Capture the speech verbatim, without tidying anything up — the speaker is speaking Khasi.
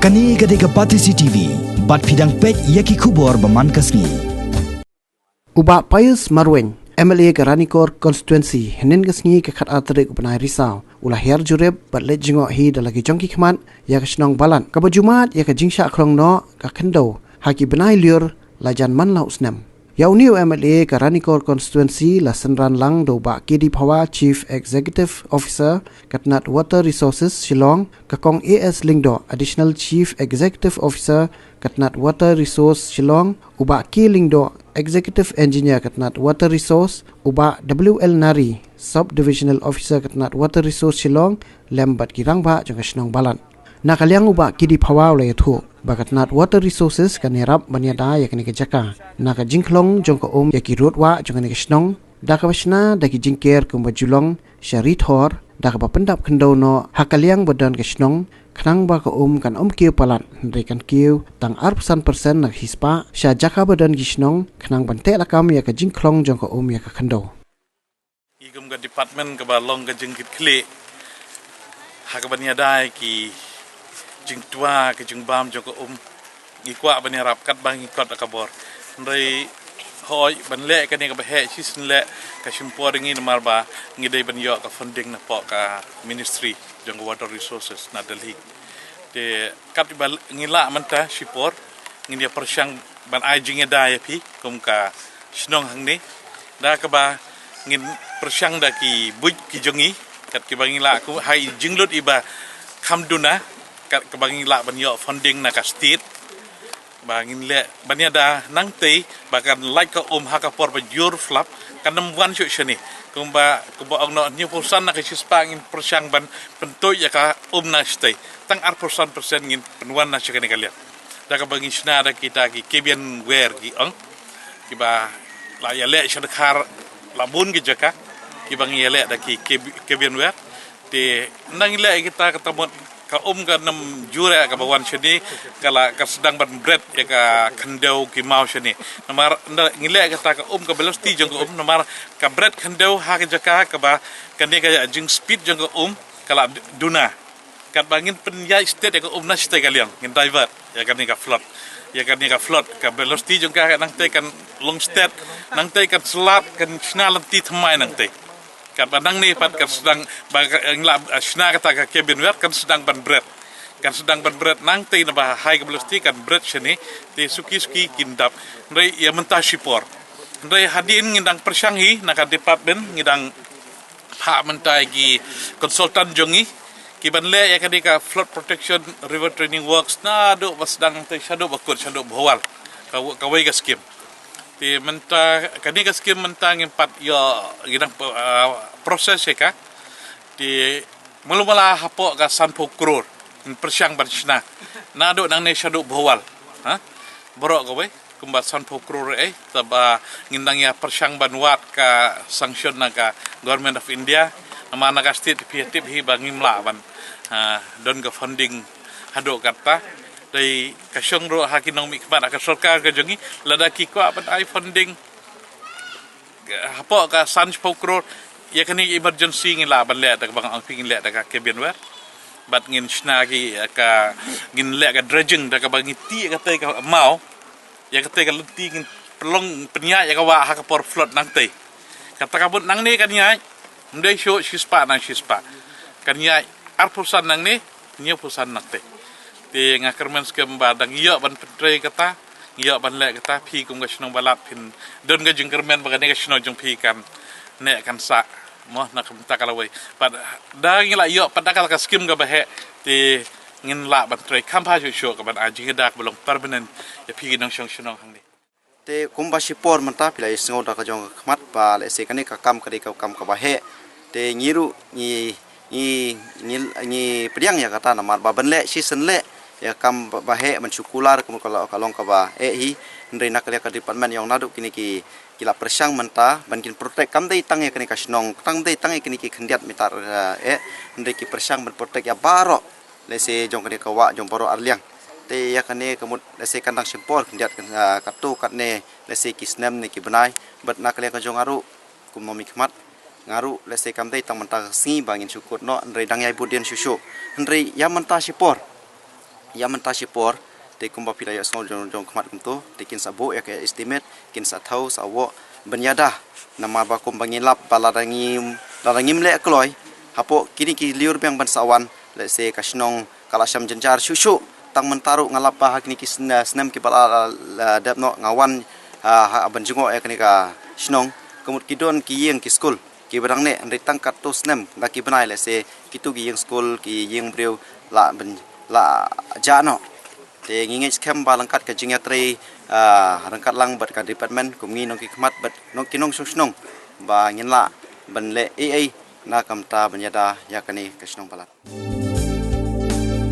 Kane ka dei ka Batesi T V, bad phi dang peit ïa ki khubor ba man ka sngi. U Bah Pius Marwein, M L A ka Ranikor Constituency, hynnin ka sngi ka khatar tarik u bnai Risaw, u la hiar jurip bad leit jngoh hi da la ki jong ki khmat ïa ka shnong Balat, kaba ju mad ïa ka jingshah khlong noh ka khyndew ha ki bnai lyiur la jan man la u snem. Ïa une u M L A ka Ranikor Constituency la synran lang da u Bah K D Phawa, Chief Executive Officer ka tnat Water Resources Shillong, ka Kong A S Lyngdoh, Additional Chief Executive Officer ka tnat Water Resource Shillong, u Bah K Lyngdoh, Executive Engineer ka tnat Water Resource, u Bah W L Nari, Sub Divisional Officer ka tnat Water Resource Shillong, lem bad ki rangbah jong ka shnong Balat. Na ka liang u Bah K D Phawa u la ïathuh ba ka tnat Water Resources kan ïarap ban ïada ïa kane ka jaka na ka jingkhlong jong ka um ïa ki rud wah jong kane ka shnong, da kaba shna da ki jingker kumba ju long sha ri thor, da kaba pyndap khyndew noh ha ka liang ba don ka shnong, khnang ba ka um kan ym kiew palat, hynrei kan kiew tang arphew san percent na ka shispah sha jaka ba don ki shnong, khnang ban teh lakam ïa ka jingkhlong jong ka um ïa ka khyndew. Ngi kum ka department kaba long ka jingkitkhlieh ha kaban ïada ïa ki jingtwa, ki jingbam jong ka um, ngi kwah ban ïarap katba ngi kot da ka bor. Hynrei hooid, ban leh kane kaba heh shisien leh ka shim por ïa ngi, namar ba ngi dei ban ïoh ka funding napoh ka ministry jong ka Water Resources na Delhi. Te katba ngi lah mynta shipor, ngin ïa pyrshang ban ai jingïada ïa phi kum ka shnong hangne, da kaba ngin pyrshang da ki buit ki jong ngi, kat kiba ngi lah, kum ha i jinglut iba kham duna, kat kaba ngi lah ban ïoh funding na ka state, ba ngin leh ban ïada nangtei ba kan lait ka um ha ka por ba jur flap, kan ym wan shuh shane. Kumba, kumba ong noh, hynñiewphew san na ka shispah ngin pyrshang ban pyntuid ïa ka um na shatei. Tang arphew san percent ngin pynwan na sha kane ka liang. Da kaba ngi shna da kita ki Kebian Ware ki ong, kiba la ïaleh sha Dkhar, la bun ki jaka kiba ngi ïaleh da ki Kebi-, Kebian Ware. Te nang leh kita kata mut ka um kan ym jur ïa kaba wan shane, ka la, ka sdang ban bret ïa ka khyndew ki maw shane. Namar nda ngi leh kita ka um, ka velocity jong ka um, namar ka bret khyndew ha ka jaka kaba kane ka jingspeed jong ka um ka la duna. Katba ngin pynïaid stet ïa ka um na shatei ka liang, ngin divert ïa kane ka flood. Ïa kane ka flood, ka velocity jong ka nangtei kan long stet, nangtei kan slap, kan shna lynti thymmai nangtei. Katba nangne pat kan sdang, ba ka, eh, ngi la, eh, shna kata ka Kebian Ware, kan sdang ban bret. Kan sdang ban bret nangtei, naba high velocity kan bret shane, te suki suki kin dap. Hynrei ïa mynta shipor. Hynrei hadien ngi dang pyrshang hi na ka department, ngi dang phah mynta ïa ki consultant jong ngi kiban leh ïa kane ka flood protection river training works naduh ba sdang te shaduh ba kut, shaduh ba hwal. Ka, kawei ka skim. Te mynta, kane ka skim mynta ngim pat ïoh, ngi dang, ah, process ïa ka. Te mula mula hapoh ka sanphew klur ngin pyrshang ban shna. Naduh nangne shaduh ba hwal. Ha? Baroh kawei kumba sanphew klur eh, taba ngin dang ïa pyrshang ban wad ka sanction na ka Government of India. Namar na ka state phi tip hi ba ngim lah ban, ah, don ka funding haduh katta. Dei ka shong ruh ha ki nongmihkhmat ha ka sorkar ka jong ngi, lada ki kwah ban ai funding hapoh ka sanphew klur, ïa kane emergency ngin lah ban leh da kaba nga ong phi, ngin leh da ka Kebian Ware. Bad ngin shna ki, ïa ka, ngin leh ka dredging da kaba ngi tih ïa katei ka maw, ïa katei ka lynti ngin pynlong, pynïaid ïa ka wah ha ka por flood nangtei. Kata ka mut nangne kan ïaid, ym dei shuh shispah na shispah. Kan ïaid arphew san nangne, hynñiewphew san nangtei. Te nga kyrmen skhem ba dang ïoh ban pyntrei kata, ïoh ban leh kata, phi kum ka shnong Balat phin don ka jingkyrmen ba kane ka shnong jong phi kan neh kan sah. Mo, na ka bynta ka lawei. Pat da ngi la ïoh pat da ka, ka skim kaba heh, te ngin lah ban trei kham bha shuh shuh kaban ai jingïada kaba long permanent ïa phi ki nongshong shnong hangne. Te kumba shipor mynta phi la ïohsngew da ka jong ka khmat ba lehse kane ka kam ka dei ka kam kaba heh. Te ngi ruh ngi, ngi, ngi, ngi pdiang ïa kata namar ba ban leh shisien leh ïa ka kam ba, ba heh ban shu kular kum ka long, ka long kaba eh hi. Hynrei na ka liang ka department ïong naduh kine ki, ki la pyrshang mynta ban kin protect, kam dei tang ïa kane ka shnong, kam dei tang ïa kine ki khyndiat mitar, eh, hynrei ki pyrshang ban protect ïa baroh. Lehse jong kane ka wah jong baroh arliang. Te ïa kane ka mut lehse kan dang shim por khyndiat, ah, katto katne lehse ki snem ne ki bnai. Bad na ka liang ka jong nga ruh kum u nongmihkhmat, nga ruh lehse kam dei tang mynta ka sngi ba ngin shu kut noh, hynrei dang ïai bud dien shuh shuh. Hynrei ïa mynta shipor Ïa mynta shipor te kumba phi la ïohsngew jong jong khmat kumto te kin sa buh ïa ka estimate, kin sa thaw sa woh ban ïada. Namar ba kumba ngi lap ba lada ngim, lada ngim leh kloi hapoh kine ki lyiur biang ban sa wan, lehse ka shnong ka la sham jynjar shuh shuh. Tang mynta ruh nga lap ba ha kine ki sn-, snem kiba la, la, la dep noh nga wan ha, ha ban jngoh ïa kane ka shnong, ka mut ki don ki ïing ki skul kiba dang neh, hynrei tang katto snem da ki bnai lehse kitu ki ïing skul ki ïing briew la ban, la jah noh. Te ngi ngeit skhem ba ryngkat ka jingïatrei, ah, ryngkat lang bad ka department kum ngi nongkikhmat bad nong ki nongshong shnong ba ngin lah ban leh ei ei na ka bynta ban ïada ïa kane ka shnong palat.